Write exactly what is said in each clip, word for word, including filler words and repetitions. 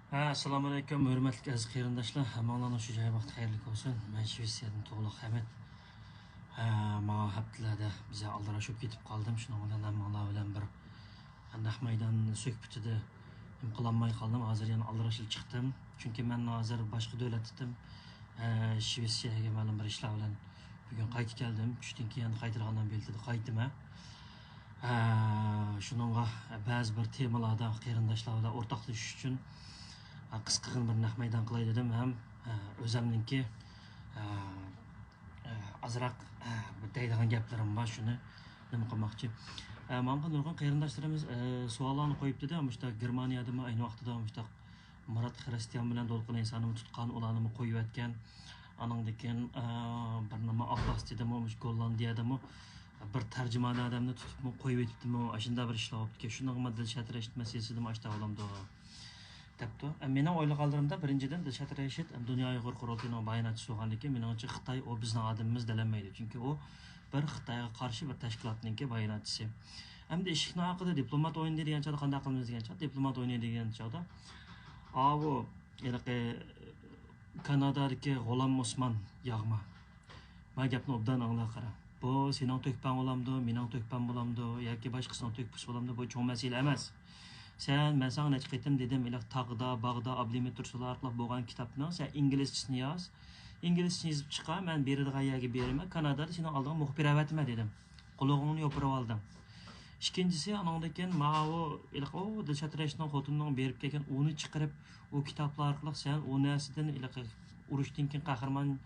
ھە، ئەسسالامۇئەلەيكۇم، ھۆرمەتلىك ئەزىز قېرىنداشلار. ھەممىڭلارنىڭ شۇ جاي ۋاقتى خەيرلىك بولسۇن. مەن شىۋېتسىيەدىن تۇغلۇق ھەمىت. ھە، ماڭا ھەپتىلەردە بىزە ئالدىراش بولۇپ كېتىپ قالدىم. شۇنىڭ بىلەن ھەممىڭلار بىلەن بىر نەق مەيدان سۆھبىتىدە نېمە قىلالماي قالدىم. ھازىر يەنە ئالدىراشلا چىقتىم. چۈنكى مەن ھازىر باشقا دۆلەتتىم. ھە، شىۋېتسىيەگە مەلۇم بىر ئىشلار بىلەن بۈگۈن قايتىپ كەلدىم. چۈشتىن كېيىن قايتىدىغاندىن بېلىتىدە قايتىمەن. ھە، شۇنىڭغا بەزى بىر تېمىلاردا قېرىنداشلار بىلەن ئورتاقلىشىش ئۈچۈن، ھە، قىسقىغىنە بىر نەق مەيدان قىلاي دېدىم ھەم، ھە، ئۆزەمنىڭكى، ھە، ھە، ئازراق، ھە، بىر دەيدىغان گەپلىرىم بار، شۇنى نېمە قىلماقچى. ھە، ماڭا نۇرغۇن قېرىنداشلىرىمىز، ھە، سوئاللارنى قويۇپتۇ-دە، مۇشۇنداق گېرمانىيەدىمۇ ئەينى ۋاقتىدا مۇشۇنداق مۇرات خرىستىيان بىلەن دولقۇن ئەيسانىمۇ تۇتقان، ئۇلارنىمۇ قويۇۋەتكەن. ئانىڭدىن كېيىن، ئە، بىر نېمە ئابباس دېدىمۇ، مۇشۇ گوللاندىيەدىمۇ بىر تەرجىمانى ئادەمنى تۇتۇپمۇ قويۇۋېتىپتىمۇ، ئاشۇنداق بىر ئىشلار بوپتىكەن. شۇنىڭغا دىلشات رەشىت مەسىلىسىدىمۇ ئاشتا بولامدۇ؟ دەپتۇ. ئە، مېنىڭ ئويلىغانلىرىمدا، بىرىنچىدىن، دىلشات رەشىت، ئەم، دۇنيا ئۇيغۇر قۇرۇلتىيىنىڭ باياناتچىسى بولغاندىن كېيىن، مېنىڭچە خىتاي ئۇ بىزنىڭ ئادىمىمىز دېيەلمەيدۇ. چۈنكى ئۇ بىر خىتايغا قارشى بىر تەشكىلاتنىڭكى باياناتچىسى. ئەمدى ئىشىكنىڭ ئارقىدا دىپلومات ئوينىدى دېگەن چاغدا قانداق قىلىمىز دېگەن چاغدا، دىپلومات ئوينىدى دېگەن چاغدا، ئاۋۇ ھېلىقى كانادادىكى غۇلام ئوسمان ياغما. ما گەپنى ئوبدان ئاڭلا قارا. بۇ سېنىڭ تۆھپەڭ بولامدۇ، مېنىڭ تۆھپەم بولامدۇ ياكى باشقىسىنىڭ تۆھپىسى بولامدۇ، بۇ چوڭ مەسىلە ئەمەس. سەن، مەن ساڭا نەچچە قېتىم دېدىم، ھېلىقى تاغدا، باغدا، ئابلىمىت تۇرسۇنلار ئارقىلىق بولغان كىتابنىڭ سەن ئىنگلىزچىسىنى ياز. ئىنگلىزچىسىنى يېزىپ چىقار، مەن بېرىدىغان يەرگە بېرىمەن، كانادادا سېنىڭ ئالدىڭغا مۇخبىر ئەۋەتىمەن دېدىم. قۇلىقىڭنى يوپۇرۇۋالدىڭ. ئىككىنچىسى، ئانىڭدىن كېيىن ماۋۇ، ھېلىقى، ئۇ دىلشات رەشىتنىڭ خوتۇنىنىڭ بېرىپ كەلگەن ئۇنى چىقىرىپ، ئۇ كىتابلار ئارقىلىق سەن ئۇ نەرسىدىن، ھېلىقى، ئۇرۇشتىن كېيىن قەھرىمان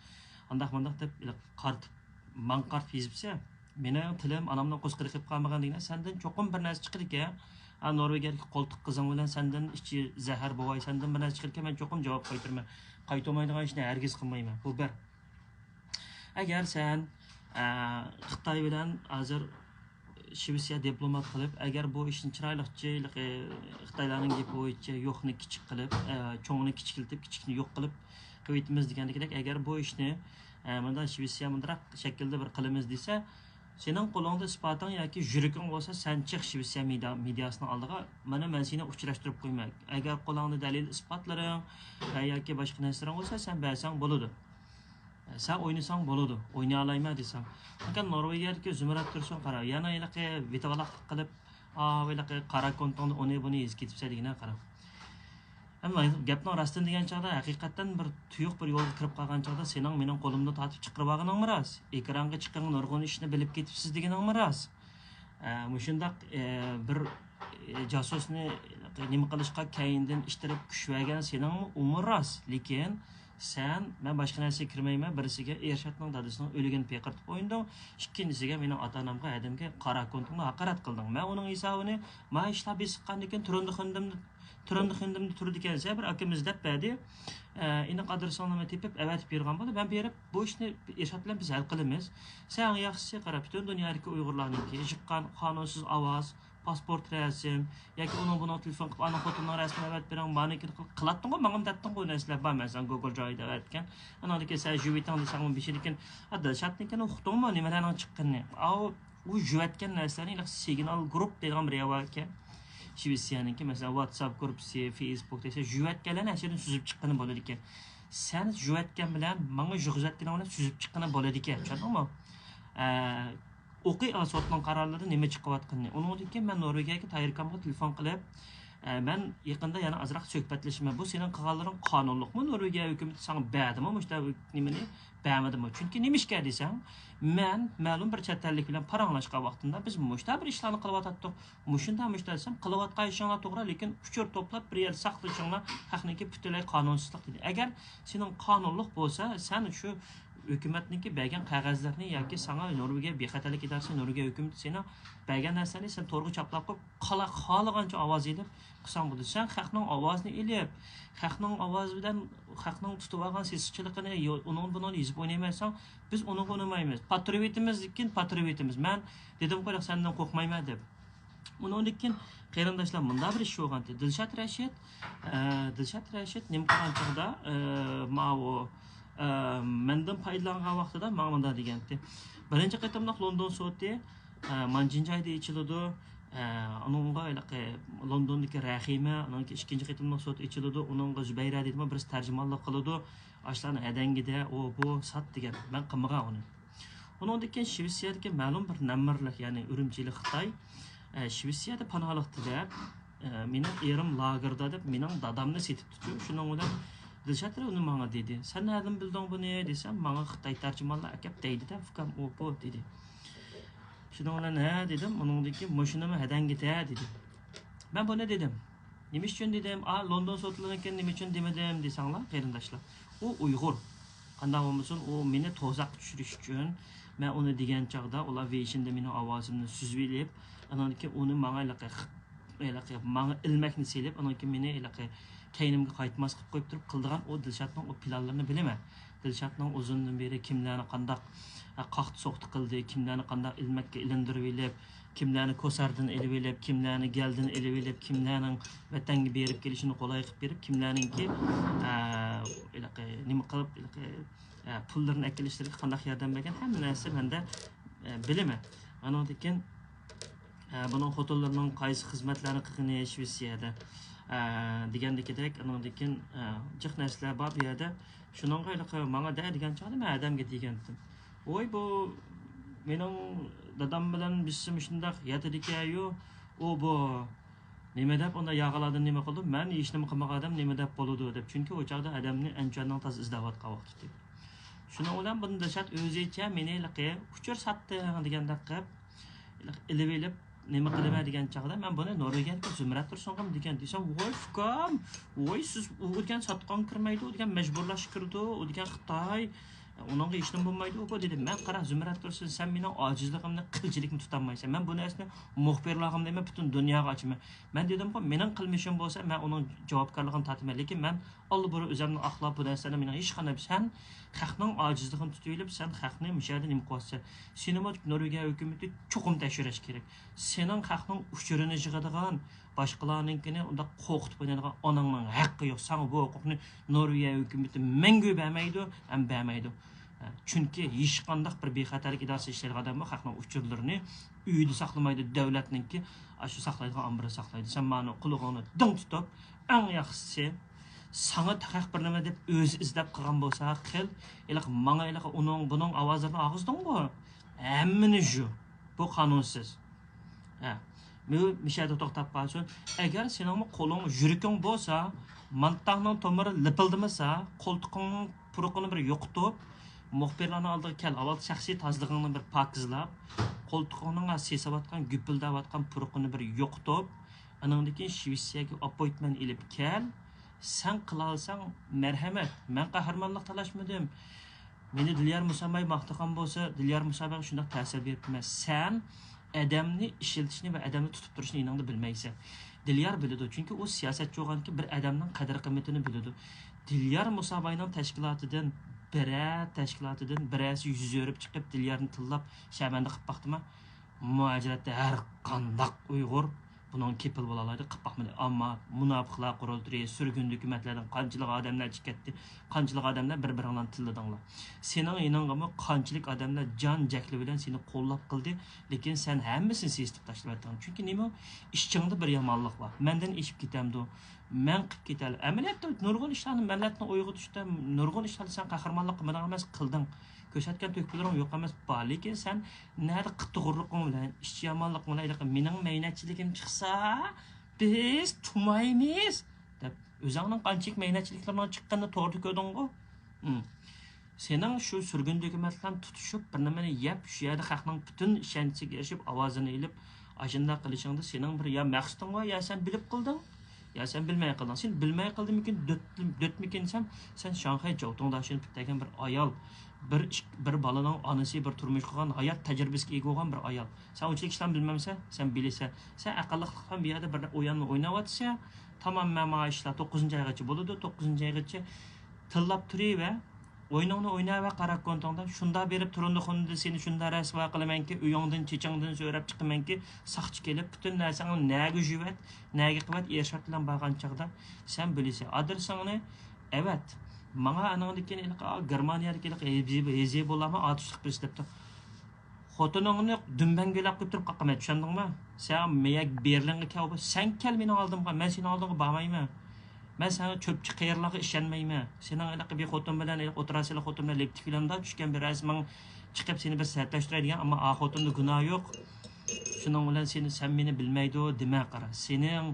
ئانداق مانداق دەپ، ھېلىقى، قارىتىپ، ماڭا قارىتىپ يېزىپسەن. مېنىڭ تىلىم ئانامنىڭ قورسىقىدا قېلىپ قالمىغان دېگىنە، سەندىن چوقۇم بىر نەرسە چىقىدىكەن. ھە، نورۋېگىيەدىكى قولتۇق قىزىڭ بىلەن سەندىن ئىچى زەھەر بوۋاي، سەندىن بىر نەرسە چىقىدىكەن، مەن چوقۇم جاۋاب قايتۇرىمەن. قايتۇرمايدىغان ئىشنى ھەرگىز قىلمايمەن. بۇ بىر. ئەگەر سەن، ئە، خىتاي بىلەن ھازىر شىۋېتسىيە دىپلومات قىلىپ، ئەگەر بۇ ئىشنى چىرايلىقچە، ھېلىقى خىتايلارنىڭ گېپى بويىچە يوقنى كىچىك قىلىپ، ئە، چوڭنى كىچىكلىتىپ، كىچىكنى يوق قىلىپ قويۇۋېتىمىز دېگەندىكىدەك، ئەگەر بۇ ئىشنى، ئە، مۇنداق شىۋېتسىيە مۇنداق شەكىلدە بىر قىلىمىز دېسە، سېنىڭ قولۇڭدا ئىسپاتىڭ ياكى يۈرىكىڭ بولسا، سەن چىق شىۋېتسىيە مېدىيا-، مېدىياسىنىڭ ئالدىغا، مانا مەن سېنى ئۇچراشتۇرۇپ قويىمەن. ئەگەر قولۇڭدا دەلىل ئىسپاتلىرىڭ، ئە، ياكى باشقا نەرسىلىرىڭ بولسا، سەن بەرسەڭ بولىدۇ. سەن ئوينىساڭ بولىدۇ، ئوينىيالايمەن دېسەڭ. لېكىن نورۋېگىيەدىكى زۇمرەت تۇرسۇن قارا، يەنە ھېلىقى ۋىتىۋالاقلىق قىلىپ، ئا، ھېلىقى قارا كونتۇڭدا ئۇنى بۇنى يېزىپ كېتىپسەن دېگىنە قارا. ئەمما گەپنىڭ راستىنى دېگەن چاغدا، ھەقىقەتەن بىر تۇيۇق بىر يولغا كىرىپ قالغان چاغدا سېنىڭ مېنىڭ قولۇمنى تارتىپ چىقىرىۋالغىنىڭمۇ راست. ئېكرانغا چىقىڭ، نۇرغۇن ئىشنى بىلىپ كېتىپسىز دېگىنىڭمۇ راست. ئە، مۇشۇنداق، ئە، بىر، ئە، جاسۇسنى نېمە قىلىشقا كەينىدىن ئىتتىرىپ كۈچ بەرگەن سېنىڭمۇ ئۇمۇ راست. لېكىن سەن، مەن باشقا نەرسىگە كىرمەيمەن، بىرسىگە ئېرشاتنىڭ دادىسىنىڭ ئۆلۈگىنى پىقىرتىپ ئوينىدىڭ، ئىككىنچىسىگە مېنىڭ ئاتا-ئانامغا ھەدەمگە قارا كونتۇڭنى ھاقارەت قىلدىڭ. مەن ئۇنىڭ ھېسابىنى، ما ئىشلار بېسىققاندىن كېيىن تۇرۇندى خېنىمدىن تۇرۇندى خېنىمدا تۇرىدىكەنسە، بىر ئاكىمىز دەپ بەردى. ئە، ئېنىق ئادرېسىڭلارنى تېپىپ ئەۋەتىپ بېرىدىغان بولدى. مەن بېرىپ بۇ ئىشنى ئېرشات بىلەن بىز ھەل قىلىمىز. سەن ئەڭ ياخشىسى قارا، پۈتۈن دۇنيادىكى ئۇيغۇرلارنىڭكى چىققان قانۇنسىز ئاۋاز، پاسپورت رەسىم ياكى ئۇنىڭ بۇنىڭ تېلېفون قىلىپ، ئانا خوتۇننىڭ رەسىمىنى ئەۋەتىپ بېرىڭ، مانىكىنى قىل-، قىلاتتىڭغۇ، ماڭىمۇ دەتتىڭغۇ، نەرسىلەر بار، مەن ساڭا گوگول درايۋدا ئەۋەتكەن. ئانىڭدىن كېيىن سەن جۈۋىتىڭ دېسەڭمۇ بېشىدىكىن، ئا، دىلشاتنىڭكىنى ئۇقتۇڭمۇ، نېمىلەرنىڭ چىققىنىنى؟ ئاۋۇ ئۇ يۈۋەتكەن نەرسىلەرنى، سىگنال گۇرۇپ دەيدىغان بىر يەر بار ئىكەن. شىۋېتسىيەنىڭكى، مەسىلەن، ۋاتساپ گۇرۇپپىسى، فېيسبۇك دېسە، يۈۋەتكەنلەرنى ئەسلىدىن سۈزۈپ چىققىنى بولىدىكەن. سەن يۈۋەتكەن بىلەن ماڭا يۈرگۈزۈۋەتكىنىڭ بىلەن سۈزۈپ چىققىنى بولىدىكەن، چۈشەندىڭمۇ؟ ئە، ئوقۇي سوتنىڭ قارارلىرىدا نېمە چىقىۋاتقىنىنى. ئۇنىڭدىن كېيىن مەن نورۋېگىيەگە تايىر ئاكامغا تېلېفون قىلىپ، ئە، مەن يېقىندا يەنە ئازراق سۆھبەتلىشىمەن. بۇ سېنىڭ قىلغانلىرىڭ قانۇنلۇقمۇ؟ نورۋېگىيە ھۆكۈمىتى ساڭا بەردىمۇ مۇشۇنداق نېمىنى؟ بەرمىدىمۇ؟ چۈنكى نېمىشقا دېسەڭ، مەن مەلۇم بىر چەت ئەللىك بىلەن پاراڭلاشقان ۋاقتىمدا بىز مۇشۇنداق بىر ئىشلارنى قىلىۋاتاتتۇق. مۇشۇنداق، مۇشۇنداق دېسەم، قىلىۋاتقان ئىشىڭلار توغرا، لېكىن ئۇچۇر توپلاپ بىر يەردە ساقلىشىڭلار ھەقنىڭكى پۈتۈنلەي قانۇنسىزلىق دېدى. ئەگەر سېنىڭ قانۇنلۇق بولسا، سەن شۇ ھۆكۈمەتنىڭكى بەرگەن قەغەزلىرىنى ياكى ساڭا نورۋېگىيە بىخەتەرلىك ئىدارىسى، نورۋېگىيە ھۆكۈمىتى سېنىڭ بەرگەن نەرسىلەرنى سەن تورغا چاپلاپ قويۇپ، خالا-، خالىغانچە ئاۋاز ئېلىپ قىلساڭ بولىدۇ. سەن خەقنىڭ ئاۋازىنى ئېلىپ، خەقنىڭ ئاۋازى بىلەن خەقنىڭ تۇتۇۋالغان سېسىقچىلىقىنى يو-، ئۇنىڭ بۇنىڭ يېزىپ ئوينايمەنسەن، بىز ئۇنىڭغا ئۇنىمايمىز. پاترىيوتىمىزكىن پاترىيوتىمىز. مەن دېدىمغۇ، سەندىن قورقمايمەن دەپ. ئۇنىڭدىن كېيىن قېرىنداشلار مۇنداق بىر ئىش بولغانتى. دىلشات رەشىت، ئە، دىلشات رەشىت نېمە قىلغان چاغدا، ئە، ماۋۇ، ئە، مەندىن پايدىلانغان ۋاقتىدا ماڭا مۇنداق دېگەنتى. بىرىنچى قېتىملىق لوندون سوتى، ئە، مانجىنجايدا ئېچىلىدۇ. ئە، ئۇنىڭغا ھېلىقى لوندوندىكى رەھىمە، ئۇنىڭ ئىككىنچى قېتىملىق سوت ئېچىلىدۇ، ئۇنىڭغا زۇبەيرە دېدىمۇ، بىرسى تەرجىمانلىق قىلىدۇ. ئاشۇلارنى ھەدەڭگىدە، ئۇ، بۇ، سات دېگەن. مەن قىلمىغان ئۇنى. ئۇنىڭدىن كېيىن شىۋېتسىيەدىكى مەلۇم بىر نەممىرلىك، يەنى ئۈرۈمچىلىك خىتاي، ئە، شىۋېتسىيەدە پاناھلىق تىلەپ، ئە، مېنىڭ ئېرىم لاگېردا دەپ، مېنىڭ دادامنى سېتىپتىچۇ. شۇنىڭ بىلەن دىلشات ئۇنى ماڭا دېدى. سەن نەدىن بىلدىڭ بۇنى؟ دېسەم، ماڭا خىتاي تەرجىمانلار ئەكەپ دەيدىدە، ئۇكام، ئۇ، بۇ، دېدى. شۇنىڭ بىلەن ھە دېدىم، ئۇنىڭدىن كېيىن مۇشۇنىمۇ ھەدەڭگىدە دېدى. مەن بۇنى دېدىم. نېمە ئۈچۈن دېدىم؟ ئا، لوندون سوتلىرىدىن كېيىن نېمە ئۈچۈن دېمىدىم دېسەڭلار، قېرىنداشلار. ئۇ ئۇيغۇر. قانداق بولمىسۇن، ئۇ مېنى تۇزاققا چۈشۈرۈش ئۈچۈن، مەن ئۇنى دېگەن چاغدا، ئۇلار ۋېيشىندە مېنىڭ ئاۋازىمنى سۈزۈۋېلىپ، ئانىڭدىن كېيىن ئۇنى ماڭا ھېلىقى، ھېلىقى ماڭا ئىلمەكنى سېلىپ، ئانىڭدىن كېيىن مېنى ھېلىقى كەينىمگە قايتماس قىلىپ قويۇپ تۇرۇپ قىلىدىغان ئۇ دىلشاتنىڭ ئۇ پىلانلىرىنى بىلىمەن. دىلشاتنىڭ ئۇزۇندىن بېرى كىملەرنى قانداق، ئە، قاقتى-سوقتى قىلدى، كىملەرنى قانداق ئىلمەككە ئىلىندۇرۇۋېلىپ، كىملەرنى كوساردىن ئېلىۋېلىپ، كىملەرنى گەلدىن ئېلىۋېلىپ، كىملەرنىڭ ۋەتەنگە بېرىپ كېلىشىنى قولاي قىلىپ بېرىپ، كىملەرنىڭكى، ئە، ھېلىقى نېمە قىلىپ، ھېلىقى، ئە، پۇللىرىنى ئەكېلىشلىرىگە قانداق ياردەم بەرگەن، ھەممە نەرسە مەندە، ئە، بىلىمەن. ئانىڭدىن كېيىن، ئە، بۇنىڭ خوتۇنلىرىنىڭ قايسى خىزمەتلەرنى قىلغىنى شىۋېتسىيەدە، ئە، دېگەندىكىدەك، ئانىڭدىن كېيىن، ئە، جىق نەرسىلەر بار بۇ يەردە. شۇنىڭغا ھېلىقى ماڭا دە دېگەن چاغدا مەن ھەدەمگە دېگەنتىم. ۋوي، بۇ مېنىڭ دادام بىلەن بىسسى مۇشۇنداق ياتىدىكەنۇ، ئۇ بۇ نېمە دەپ ئۇنداق ياغىلاردىن نېمە قىلىدۇ؟ مەن ھېچنېمە قىلمىغان ئادەم نېمە دەپ بولىدۇ دەپ. چۈنكى ئۇ چاغدا ئادەمنى ئەنچۈەننىڭ تازا ئىزدەۋاتقان ۋاقتىتى. شۇنىڭ بىلەن بۇنى دىلشات ئۆزىچە مېنى ھېلىقى ئۇچۇر ساتتىڭ دېگەندەك قىلىپ، ھېلىقى ئېلىۋېلىپ نېمە قىلىمەن دېگەن چاغدا مەن بۇنى نورۋېگىيەدىكى زۇمرەت تۇرسۇنغىمۇ دېگەن دېسەم، ۋوي ئۇكام، ۋوي سىز ئۇ دېگەن ساتقانغا كىرمەيدۇ، ئۇ دېگەن مەجبۇرلاشقا كىرىدۇ، ئۇ دېگەن خىتاي، ئۇنىڭغا ھېچنېمە بولمايدۇ ئۇ بۇ دېدى. مەن قارا زۇمرەت تۇرسۇن، سەن مېنىڭ ئاجىزلىقىمنى، قىلچىلىكنى تۇتالمايسەن. مەن بۇ نەرسىنى مۇخبىرلارغىمۇ دەيمەن، پۈتۈن دۇنياغا ئاچىمەن. مەن دېدىمغۇ، مېنىڭ قىلمىشىم بولسا، مەن ئۇنىڭ جاۋابكارلىقىنى تارتىمەن. لېكىن مەن ئاللىبۇرۇن ئۆزۈمنى ئاقلاپ، بۇ نەرسىلەرنى مېنىڭ ھېچقانداق، سەن خەقنىڭ ئاجىزلىقىنى تۇتۇۋېلىپ، سەن خەقنى مۇشۇ يەردە نېمە قىلىۋاتىسەن؟ سېنىمۇ نورۋېگىيە ھۆكۈمىتى چوقۇم تەكشۈرۈش كېرەك. سېنىڭ خەقنىڭ ئۇچۇرىنى يىغىدىغان، باشقىلارنىڭكىنى ئۇنداق قورقۇتۇپ ئوينايدىغان ئاناڭنىڭ ھەققى يوق. ساڭا بۇ ھوقۇقنى نورۋېگىيە ھۆكۈمىتى مەڭگۈ بەرمەيدۇ ھەم بەرمەيدۇ. چۈنكى ھېچقانداق بىر بىخەتەرلىك ئىدارىسى ئىشلەيدىغان ئادەممۇ خەقنىڭ ئۇچۇرلىرىنى ئۆيىدە ساقلىمايدۇ. دۆلەتنىڭكى ئاشۇ ساقلايدىغان ئامبىرىدا ساقلايدۇ. سەن مانا قۇلىقىڭنى دىڭ تۇتۇپ، ئەڭ ياخشىسى، ساڭا خەق بىر نېمە دەپ ئۆزى ئىزدەپ قىلغان بولسا قىل. ھېلىقى ماڭا ھېلىقى ئۇنىڭ بۇنىڭ ئاۋازلىرىنى ئاغزىدىڭغۇ؟ ھەممىنى جۇ. بۇ قانۇنسىز. ھە. مۇ-، مۇشۇ يەردە توختاپ قالسۇن. ئەگەر سېنىڭمۇ قولۇڭ، يۈرىكىڭ بولسا، مانتاڭنىڭ تومۇرى لىپىلدىمىسا، قولتۇقۇڭنىڭ پۇرىقىنى بىر يوقىتىپ، مۇخبىرلارنىڭ ئالدىغا كەل، ئاۋۋال شەخسىي تازىلىقىڭنى بىر پاكىزلاپ، قولتۇقۇڭنىڭ سېسىۋاتقان، گۈپۈلدەۋاتقان پۇرىقىنى بىر يوقىتىپ، ئانىڭدىن كېيىن شىۋېتسىيەگە ئاپپوينتمېنت ئېلىپ كەل. سەن قىلالىساڭ، مەرھەمەت، مەن قەھرىمانلىق تالاشمىدىم. مېنى دىليار مۇساباي ماختىغان بولسا، دىليار مۇسابايغا شۇنداق تەسىر بېرىپتىمەن. سەن ئادەمنى ئىشلىتىشنى ۋە ئادەمنى تۇتۇپ تۇرۇشنى ئېنىڭدا بىلمەيسەن. دىليار بىلىدۇ، چۈنكى ئۇ سىياسەتچى بولغاندىكىن بىر ئادەمنىڭ قەدىر-قىممىتىنى بىلىدۇ. دىليار مۇساباينىڭ تەشكىلاتىدىن بىرەر، تەشكىلاتىدىن بىرەرسى يۈز ئۆرۈپ چىقىپ، دىليارنى تىللاپ، شەرمەندە قىلىپ باقتىما؟ مۇھاجىرەتتە ھەر قانداق ئۇيغۇر بۇنىڭغا كېپىل بولالايدۇ، قىلىپ باقمىدى. ئەمما مۇناپىقلار قۇرۇلتىيى، سۈرگۈندە ھۆكۈمەتلەردىن قانچىلىك ئادەملەر چىقىپ كەتتى، قانچىلىك ئادەملەر بىر-بىرىڭلارنى تىللىدىڭلار. سېنىڭ يېنىڭغىمۇ قانچىلىك ئادەملەر جان جەھلى بىلەن سېنى قوللاپ قىلدى، لېكىن سەن ھەممىسىنى سېسىتىپ تاشلىۋەتتىڭ. چۈنكى نېمە؟ ئىچىڭدە بىر يامانلىق بار. مەندىن ئېشىپ كېتەمدۇ؟ مەن قىلىپ كېتەلەي. ئەمەلىيەتتە نۇرغۇن ئىشلارنى مىللەتنى ئويغىتىشتا، نۇرغۇن ئىشلارنى سەن قەھرىمانلىق قىلمىدىڭ ئەمەس، قىلدىڭ. كۆرسەتكەن تۆھپىلىرىڭ يوق ئەمەس، بار. لېكىن سەن نەدە قىتىغۇرلۇقۇڭ بىلەن، ئىچ يامانلىقىڭ بىلەن، ھېلىقى مېنىڭ مەينەتچىلىكىم چىقسا، بىز تۇمايمىز دەپ، ئۆزۈڭنىڭ قانچىلىك مەينەتچىلىكلىرىڭنىڭ چىققىنىنى توردا كۆردۈڭغۇ؟ ھىم. سېنىڭ شۇ سۈرگۈندە ھۆكۈمەتلەر تۇتۇشۇپ، بىر نېمىنى يەپ، شۇ يەردە خەقنىڭ پۈتۈن ئىشەنچىگە ئېرىشىپ، ئاۋازىنى ئېلىپ، ئاشۇنداق قىلىشىڭدا سېنىڭ بىر يا مەقسىتىڭ بار، يا سەن بىلىپ قىلدىڭ، يا سەن بىلمەي قىلدىڭ. سەن بىلمەي قىلدىمىكىن، دۆت-، دۆتمىكىن دېسەم، سەن شاڭخەي جاۋتۇڭداشىنى پۈتتۈرگەن بىر ئايال، بىر ئىش-، بىر بالىنىڭ ئانىسى، بىر تۇرمۇش قۇرغان، ھايات تەجرىبىسىگە ئىگە بولغان بىر ئايال. سەن ئۇنچىلىك ئىشلارنى بىلمەمسەن، سەن بىلىسەن. سەن ئەقىللىقلىق بىلەن بۇ يەردە بىر ئويۇننى ئويناۋاتىسەن. تامام، مانا ئىشلار توققۇزىنچى ئايغىچە بولىدۇ، توققۇزىنچى ئايغىچە تىللاپ تۇرۇۋەر. ئويۇنۇڭنى ئويناۋەر قارا كونتۇڭدا. شۇنداق بېرىپ تۇرۇمدىخۇنىدا سېنى شۇنداق رەسۋا قىلىمەنكى، ئۆيۈڭدىن چېچىڭدىن سۆرەپ چىقىمەنكى، ساقچى كېلىپ پۈتۈن نەرسەڭنى نەگە يۇيۇۋەت، نەگە قىلىۋەت، ئېرىشىۋەت بىلەن بارغان چاغدا سەن بىلىسەن. ئادرېسىڭنى ئەۋەت. ماڭا ئانىڭدىن كېيىن ھېلىقى، ئا، گېرمانىيەدىكى ھېلىقى ھېزى-، ھېزى بولامەن، ئاتۇشلۇق بېرىسى دەپتۇ. خوتۇنۇڭنى دۈمبەڭگۈلەپ قويۇپ تۇرۇپ قاقىمەن، چۈشەندىڭمۇ؟ سەن مېيەك بېرلىنغا كەل، سەن كەل مېنىڭ ئالدىمغا، مەن سېنىڭ ئالدىڭغا بارمايمەن. مەن ساڭا چۆپچى قېرىلارغا ئىشەنمەيمەن. سېنىڭ ھېلىقى بىر خوتۇن بىلەن، ھېلىقى ئوتتۇرا ئاسىيلىق خوتۇن بىلەن لىپتىك فىلىمدا چۈشكەن بىر رەسىمىڭ چىقىپ سېنى بىر سەتلەشتۈرەي دېگەن، ئەمما ئا خوتۇندا گۇناھ يوق. شۇنىڭ بىلەن سېنى، سەن مېنى بىلمەيدۇ دېمە، قارا. سېنىڭ،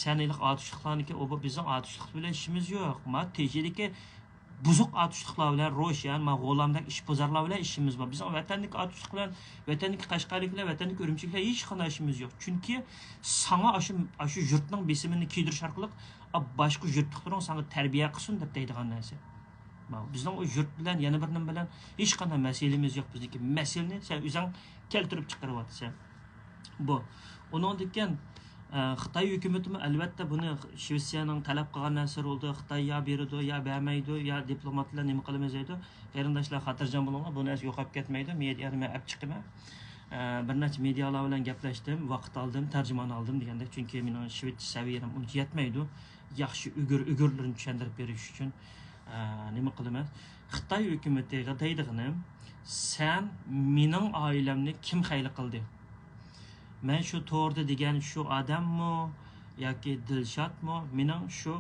سەن ھېلىقى ئاتۇشلۇقلارنىڭكى، ئۇ بۇ بىزنىڭ ئاتۇشلۇق بىلەن ئىشىمىز يوق. ما تېجىدىكى بۇزۇق ئاتۇشلۇقلار بىلەن، روشەن، ما غۇلامدەك ئىشبازارلار بىلەن ئىشىمىز بار. بىزنىڭ ۋەتەندىكى ئاتۇشلۇق بىلەن، ۋەتەندىكى قەشقەرلىكلەر، ۋەتەندىكى ئۈرۈمچىلىكلەر ھېچقانداق ئىشىمىز يوق. چۈنكى ساڭا ئاشۇ، ئاشۇ يۇرتنىڭ بېسىمىنى كىيدۈرۈش ئارقىلىق، ئا، باشقا يۇرتلۇقلىرىڭ ساڭا تەربىيە قىلسۇن دەپ دەيدىغان نەرسە. ما بىزنىڭ ئۇ يۇرت بىلەن، يەنە بىر نېمە بىلەن ھېچقانداق مەسىلىمىز يوق. بىزنىڭكى مەسىلىنى سەن ئۆزۈڭ كەلتۈرۈپ چىقىرىۋاتىسەن. بۇ. ئۇنىڭدىن كېيىن، ئە، خىتاي ھۆكۈمىتىمۇ ئەلۋەتتە بۇنى شىۋېتسىيەنىڭ تەلەپ قىلغان نەرسىلىرى بولىدۇ. خىتاي يا بېرىدۇ، يا بەرمەيدۇ، يا دىپلومات بىلەن نېمە قىلىمىز دەيدۇ. قېرىنداشلار، خاتىرجەم بولۇڭلار، بۇ نەرسە يوقاپ كەتمەيدۇ. مېدىيانى مەن ئەپ چىقىمەن. ئە، بىر نەچچە مېدىيالار بىلەن گەپلەشتىم، ۋاقىت ئالدىم، تەرجىمانى ئالدىم دېگەندەك. چۈنكى مېنىڭ شىۋېتچە سەۋىيەم ئۇنچە يەتمەيدۇ. ياخشى ئۇيغۇر، ئۇيغۇرلىرىنى چۈشەندۈرۈپ بېرىش ئۈچۈن، ئە، نېمە قىلىمەن؟ خىتاي ھۆكۈمىتىگە دەيدىغىنىم، سەن مېنىڭ ئائىلەمنى كىم خەيرلىك قىلدى؟ مەن شۇ توردا دېگەن شۇ ئادەممۇ ياكى دىلشاتمۇ مېنىڭ شۇ،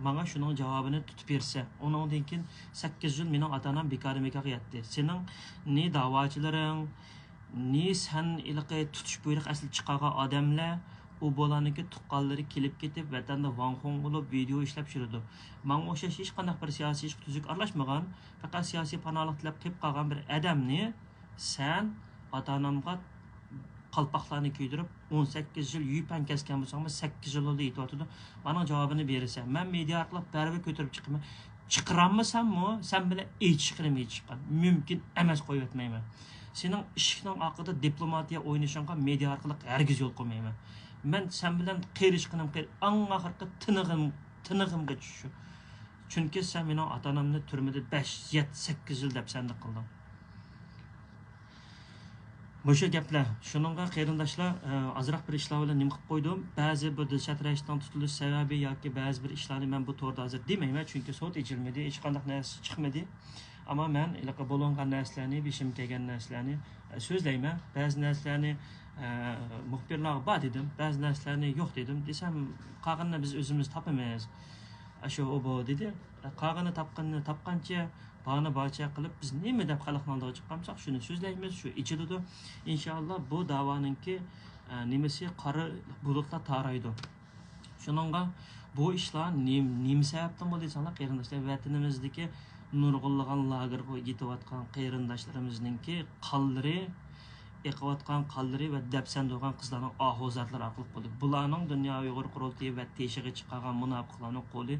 ماڭا شۇنىڭ جاۋابىنى تۇتۇپ بېرسە. ئۇنىڭدىن كېيىن سەككىز يىل مېنىڭ ئاتا-ئانام بىكارى مېكارغا ياتتى. سېنىڭ نى داۋاچىلىرىڭ، نى سەن ھېلىقى تۇتۇش بۇيرۇق ئەسلى چىقارغان ئادەملەر، ئۇ بۇلارنىڭكى تۇغقانلىرى كېلىپ كېتىپ، ۋەتەندە ۋاڭخۇڭ بولۇپ، ۋىدېئو ئىشلەپ يۈرىدۇ. ماڭا ئوخشاش ھېچقانداق بىر سىياسىي ئىشقا تۈزۈك ئارىلاشمىغان، پەقەت سىياسىي پاناھلىق تىلەپ قېلىپ قالغان بىر ئادەمنى سەن ئاتا-ئانامغا قالپاقلارنى كىيدۈرۈپ، ئون سەككىز يىل يۈپەن كەسكەن بولساڭمۇ، سەككىز يىل بولدى ئېيتىۋاتىدۇ. مانىڭ جاۋابىنى بېرىسەن. مەن مېدىيا ئارقىلىق بەرىبىر كۆتۈرۈپ چىقىمەن. چىقىرالمىساممۇ، سەن بىلەن ئېيتىشقىنىم ئېيتىشقان. مۇمكىن ئەمەس، قويۇۋەتمەيمەن. سېنىڭ ئىشىكنىڭ ئارقىدا دىپلوماتىيە ئوينىشىڭغا مېدىيا ئارقىلىق ھەرگىز يول قويمايمەن. مەن سەن بىلەن قېرىشقىنىم قېرى-، ئەڭ ئاخىرقى تىنىقىم، تىنىقىمغىچە شۇ. چۈنكى سەن مېنىڭ ئاتا-ئانامنى تۈرمىدە بەش، يەتتە، سەككىز يىل دەپسەندە قىلدىڭ. مۇشۇ گەپلەر. شۇنىڭغا قېرىنداشلار، ئە، ئازراق بىر ئىشلار بىلەن نېمە قىلىپ قويدۇم. بەزى بۇ دىلشات رەشىتنىڭ تۇتۇلۇش سەۋەبى ياكى بەزى بىر ئىشلارنى مەن بۇ توردا ھازىر دېمەيمەن، چۈنكى سوت ئېچىلمىدى، ھېچقانداق نەرسە چىقمىدى. ئەمما مەن ھېلىقى بولۇنغان نەرسىلەرنى، بېشىمغا كەلگەن نەرسىلەرنى، ئە، سۆزلەيمەن. بەزى نەرسىلەرنى، ئە، مۇخبىرلارغا بار دېدىم، بەزى نەرسىلەرنى يوق دېدىم. دېسەم، قالغىنىنى بىز ئۆزىمىز تاپىمىز. ئاشۇ ئۇ بۇ دېدى. قالغىنى تاپقىنىنى تاپقانچە، بارنى بارچە قىلىپ، بىز نېمە دەپ خەلقنىڭ ئالدىغا چىققان بولساق، شۇنى سۆزلەيمىز، شۇ ئېچىلىدۇ. ئىنشائاللا، بۇ داۋانىڭكى، ئە، نېمىسى، قارا بۇلۇتلار تارايدۇ. شۇنىڭغا بۇ ئىشلار نېم-، نېمە سەۋەبتىن بولدى دېسەڭلار، قېرىنداشلار، ۋەتىنىمىزدىكى نۇرغۇنلىغان لاگېرغا يېتىۋاتقان قېرىنداشلىرىمىزنىڭكى قانلىرى، ئېقىۋاتقان قانلىرى ۋە دەپسەندە بولغان قىزلارنىڭ ئاھۇ زاتلىرى ئارقىلىق بولدى. بۇلارنىڭ دۇنيا ئۇيغۇر قۇرۇلتىيى ۋە تېشىغا چىقارغان مۇناپىقلارنىڭ قولى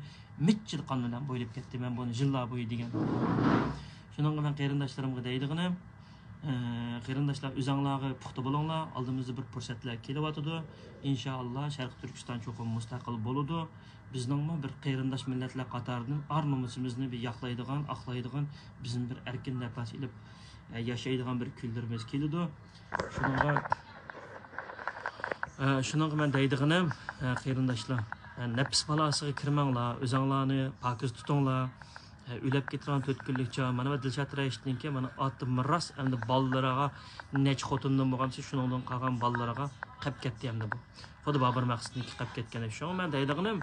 مىچچىدە قان بىلەن بويىلىپ كەتتى. مەن بۇنى يىللار بويى دېگەن. شۇنىڭغا مەن قېرىنداشلىرىمغا دەيدىغىنىم، ئە، قېرىنداشلار، ئۆزۈڭلارغا پۇختا بولۇڭلار. ئالدىمىزدا بىر پۇرسەتلەر كېلىۋاتىدۇ. ئىنشائاللا، شەرقىي تۈركىستان چوقۇم مۇستەقىل بولىدۇ. بىزنىڭمۇ بىر قېرىنداش مىللەتلەر قاتارىدىن ئار-نومۇسىمىزنى بىر ياقلايدىغان، ئاقلايدىغان، بىزمۇ بىر ئەركىن نەپەس ئېلىپ، ئە، ياشايدىغان بىر كۈنلىرىمىز كېلىدۇ. شۇنىڭغا، ئە، شۇنىڭغا مەن دەيدىغىنىم، ئە، قېرىنداشلار، ئە، نەپس بالاسىغا كىرمەڭلار، ئۆزۈڭلارنى پاكىز تۇتۇڭلار. ئە، ئۆلۈپ كېتىدىغان تۆت كۈنلۈك چاغ. مانا بۇ دىلشات رەشىتنىڭكى، مانا ئاتىمىراس ئەمدى بالىلىرىغا نەچچە خوتۇندىن بولغان، شۇنىڭدىن قالغان بالىلىرىغا قېپ كەتتى ئەمدى بۇ. خۇددى بابۇر مەخسۇتنىڭكى قېپ كەتكەندەك. شۇڭا مەن دەيدىغىنىم،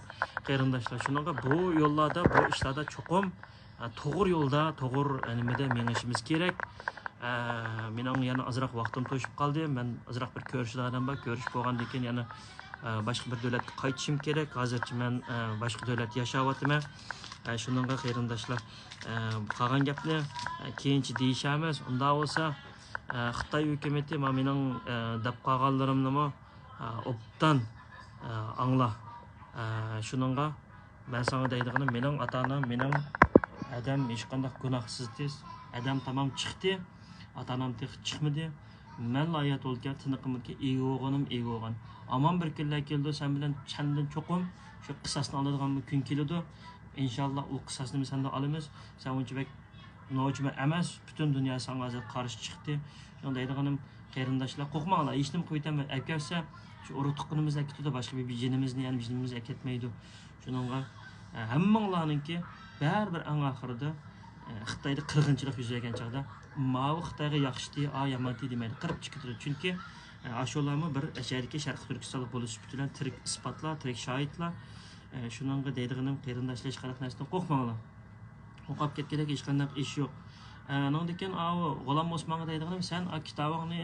قېرىنداشلار، شۇنىڭغا بۇ يوللاردا، بۇ ئىشلاردا چوقۇم، ئە، توغرا يولدا، توغرا، ئە، نېمىدە مېڭىشىمىز كېرەك. ئە، مېنىڭ يەنە ئازراق ۋاقتىم توشۇپ قالدى. مەن ئازراق بىر كۆرۈشىدىغان ئادەم بار. كۆرۈشۈپ بولغاندىن كېيىن يەنە، ئە، باشقا بىر دۆلەتكە قايتىشىم كېرەك. ھازىرچە مەن، ئە، باشقا دۆلەتتە ياشاۋاتىمەن. ئە، شۇنىڭغا قېرىنداشلار، ئە، قالغان گەپنى، ئە، كېيىنچە دېيىشەرمىز. ئۇنداق بولسا، ئە، خىتاي ھۆكۈمىتى ما مېنىڭ، ئە، دەپ قالغانلىرىمنىمۇ، ئە، ئوبدان، ئە، ئاڭلا. ئە، شۇنىڭغا مەن ساڭا دەيدىغىنىم، مېنىڭ ئاتا-ئانام، مېنىڭ ئادەم ھېچقانداق گۇناھسىز، ئادەم تامام چىقتى، ئاتا-ئانام تېخى چىقمىدى. مەنلا ھايات بولىدىكەن، تىنىقىمدىكى ئىگە بولغىنىم ئىگە بولغان. ئامان بىر كۈنلەر كېلىدۇ، سەن بىلەن سەندىن چوقۇم شۇ قىساسنى ئالىدىغان بىر كۈن كېلىدۇ. ئىنشاللا ئۇ قىساسنى سەندىن ئالىمىز. سەن ئۇنچە بەك نوچىمۇ ئەمەس، پۈتۈن دۇنيا ساڭا ھازىر قارشى چىقتى. شۇڭا دەيدىغىنىم، قېرىنداشلار، قورقماڭلار، ھېچنېمە قىلىۋېتەلمەيدۇ. ئەكەلسە، شۇ ئۇرۇق تۇغقىنىمىزنى ئەكېتىدۇ، باشقا بىر، بىر جېنىمىزنى، يەنە بىر جېنىمىزنى ئەكەتمەيدۇ. شۇنىڭغا، ئە، ھەممىڭلارنىڭكى بەرىبىر ئەڭ ئاخىرىدا، خىتايدا قىرغىنچىلىق يۈز بەرگەن چاغدا، ماۋۇ خىتايغا ياخشىتى، ئا يامانتى دېمەيدۇ، قىرىپ چىقىپ كېتىدۇ. چۈنكى ئاشۇلارمۇ بىر ئەشەدىكى شەرقىي تۈركىستانلىق بولۇش سۈپىتى بىلەن تىرىك ئىسپاتلار، تىرىك شاھىتلار. شۇنىڭغا دەيدىغىنىم، قېرىنداشلار، ھېچقانداق نەرسىدىن قورقماڭلار. قورقۇپ كەتكۈدەك ھېچقانداق ئىش يوق. ئانىڭدىن كېيىن ئاۋۇ غۇلام ئوسمانغا دەيدىغىنىم، سەن كىتابىڭنى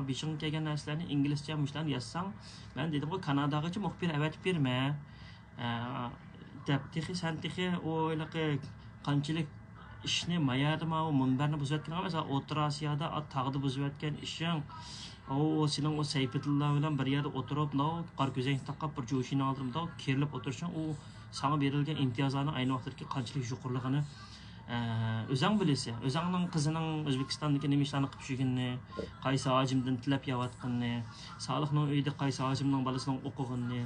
بېشىڭغا كەلگەن نەرسىلەرنى ئىنگلىزچە مۇشۇلارنى يازساڭ، مەن دېدىمغۇ، كاناداغىچە مۇخبىر ئەۋەتىپ بېرىمەن. ئە، دەپ، تېخى سەن تېخى ئۇ ھېلىقى قانچىلىك ئىشنى، ما يەردە ماۋۇ مۇنبەرنى بۇزۇۋەتكىنىڭ ئەمەس، ئوتتۇرا ئاسىيادا، تاغدا بۇزۇۋەتكەن ئىشىڭ. ئۇ، ئۇ سېنىڭ ئۇ سەيپىدىللا بىلەن بىر يەردە ئولتۇرۇپ، مۇنداق قارا كۆزەڭ تاقاپ، بىر جوشىنى ئالدۇرۇپ، مۇنداق كېرىلىپ ئولتۇرۇشۇڭ، ئۇ ساڭا بېرىلگەن ئىمتىيازلارنىڭ ئەينى ۋاقىتتىكى قانچىلىك يۇقىرىلىقىنى، ئە، ئۆزۈڭ بىلىسەن. ئۆزۈڭنىڭ قىزىنىڭ ئۆزبېكىستاندىكى نېمە ئىشلارنى قىلىپ يۈرگىنىنى، قايسى ھاجىمدىن تىلەپ يەۋاتقىنىنى، سالىھنىڭ ئۆيىدە قايسى ھاجىمنىڭ بالىسىنىڭ ئوقۇغىنىنى،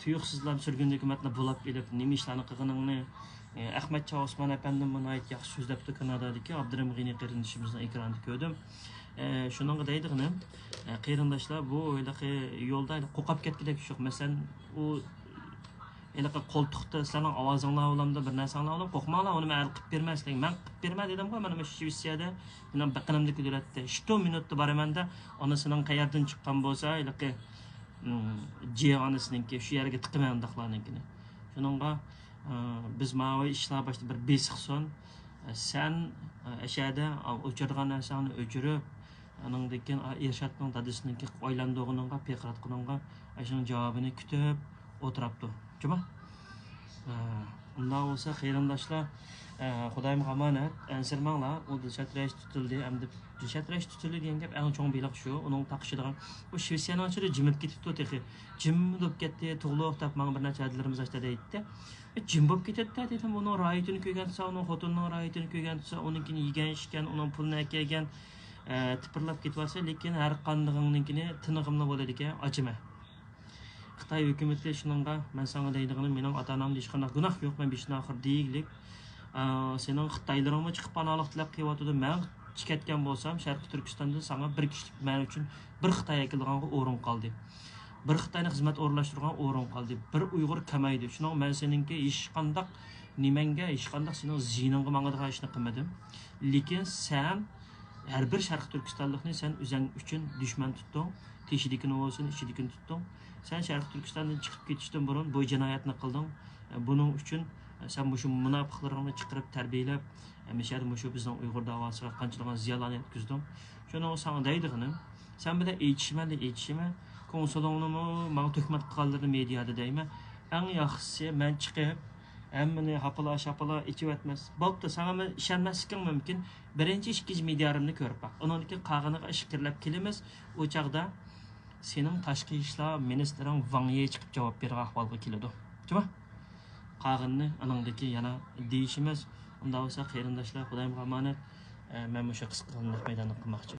تۇيۇقسىزلا سۈرگۈن ھۆكۈمەتنى بۇلاپ ئېلىپ، نېمە ئىشلارنى قىلغىنىڭنى، ئەخمەت شاھ ئوسمان ئەپەندىمۇ ناھايىتى ياخشى سۆزلەپتۇ، كانادادىكى ئابدۇرېھىم غېنى قېرىندىشىمىزنىڭ ئېكرانىدا كۆردۈم. شۇنىڭغا دەيدىغىنىم، قېرىنداشلار، بۇ ھېلىقى يولدا قورقۇپ كەتكۈدەك ئىش يوق. مەسىلەن، ئۇ ھېلىقى قولتۇقتا سىلەرنىڭ ئاۋازىڭلار بولامدۇ، بىر نەرسەڭلار بولامدۇ، قورقماڭلار، ئۇنى مەن ھەل قىلىپ بېرىمەن سىلەرگە. مەن قىلىپ بېرىمەن دېدىمغۇ، مانا مۇشۇ شىۋېتسىيەدە، مېنىڭ بېقىنىمدىكى دۆلەتتە، شتو مىنۇتتا بارىمەن-دە، ئانىسىنىڭ قەيەردىن چىققان بولسا، ھېلىقى، ئىم، جى ئانىسىنىڭكى، شۇ يەرگە تىقىمەن ئۇنداقلارنىڭكىنى. شۇنىڭغا، ئە، بىز ماۋۇ ئىشلار باشتا بىر بېسىقسۇن. ئە، سەن، ئە، ئەشەدە ئۆچۈرىدىغان نەرسەڭنى ئۆچۈرۈپ، ئانىڭدىن كېيىن، ئا، ئىرشاتنىڭ دادىسىنىڭكى ئايلاندۇرغىنىڭغا، پىرقىراتقىنىڭغا، ئاشۇنىڭ جاۋابىنى كۈتۈپ ئولتۇراپتۇ. جۇما؟ ئە، ئۇنداق بولسا، قېرىنداشلار، ئە، خۇدايىمغا ئامانەت، ئەنسىرىمەڭلار، ئۇ دىلشات رەئىس تۇتۇلدى، ئەمدى دىلشات رەئىس تۇتۇلدى دېگەن گەپ ئەڭ چوڭ بېلىق شۇ، ئۇنىڭ تاقىشىدىغان. ئۇ شىۋېتسىيەنىڭ ئىچىدە جىمىپ كېتىپتۇ تېخى. جىم بولۇپ كەتتى، تۇغلۇق دەپ ماڭا بىر نەچچە ھەدىلىرىمىز ئاشتا دەيتتى. جىم بولۇپ كېتەتتى دېدىم، ئۇنىڭ رايىتىنى كۆرگەن تۇرسا، ئۇنىڭ خوتۇنىنىڭ رايىتىنى كۆرگەن تۇرسا، ئۇنىڭكىنى يېگەن ئىچكەن، ئۇنىڭ پۇلىنى ئەكەلگەن، ئە، تىپىرلاپ كېتىۋاتسا، لېكىن ھەر قاندىقىڭنىڭكىنى تىنىغىملا بولىدىكەن، ئاچىمەن. خىتاي ھۆكۈمىتى شۇنىڭغا، مەن ساڭا دەيدىغىنىم، مېنىڭ ئاتا-ئانامدا ھېچقانداق گۇناھ يوق، مەن بېشىدىن ئاخىر دېگۈلۈك. ئە، سېنىڭ خىتايلىرىڭمۇ چىقىپ پاناھلىق تىلەپ قېلىۋاتىدۇ، مەن چىقىپ كەتكەن بولسام، شەرقىي تۈركىستاندىن ساڭا بىر كىشىلىك مەن ئۈچۈن بىر خىتاي ئەكېلىدىغانغا ئورۇن قالدى. بىر خىتاينى خىزمەت ئورۇنلاشتۇرغان ئورۇن قالدى. بىر ئۇيغۇر كەلمەيدۇ. شۇنىڭغا مەن سېنىڭكى ھېچقانداق نېمەڭگە، ھېچقانداق سېنىڭ زىيىنىڭغا ماڭىدىغان ئىشنى قىلمىدىم. لېكىن سەن ھەر بىر شەرقىي تۈركىستانلىقنى سەن ئۆزۈڭ ئۈچۈن دۈشمەن تۇتتۇڭ. تېشىدىكىنى بولسۇن، ئىچىدىكىنى تۇتتۇڭ. سەن شەرقىي تۈركىستاندىن چىقىپ كېتىشتىن بۇرۇن بۇ جىنايەتنى قىلدىڭ. بۇنىڭ ئۈچۈن سەن مۇشۇ مۇناپىقلىرىڭنى چىقىرىپ تەربىيەلەپ، مۇشۇ يەردە مۇشۇ بىزنىڭ ئۇيغۇر داۋاسىغا قانچىلىغان زىيانلارنى يەتكۈزدۈڭ. شۇنىڭغا ساڭا دەيدىغىنىم، سەن بىلەن ئېيتىشىمەن دە ئېيتىشىمەن، كونسۇلۇڭنىمۇ ماڭا تۆھمەت قىلغانلىرىنى مېدىيادا دەيمەن. ئەڭ ياخشىسى مەن چىقىپ، ھەممىنى ھاپىلا-شاپىلا ئېچىۋەتمەس. بوپتۇ، ساڭا مەن ئىشەنمەسلىكىڭ مۇمكىن. بىرىنچى، ئىككىنچى مىدىيارىمنى كۆرۈپ باق. ئۇنىڭدىن كېيىن قالغىنىغا ئىچكىرىلەپ كېلىمىز. ئۇ چاغدا سېنىڭ تاشقى ئىشلار مىنىستىرىڭ ۋاڭ يى چىقىپ جاۋاب بېرىدىغان ئەھۋالغا كېلىدۇ. جۇما؟ قالغىنىنى ئانىڭدىكى يەنە دېيىشىمىز. ئۇنداق بولسا، قېرىنداشلار، خۇدايىمغا ئامانەت. ئە، مەن مۇشۇ قىسقىغىنە نەق مەيداندا قىلماقچى.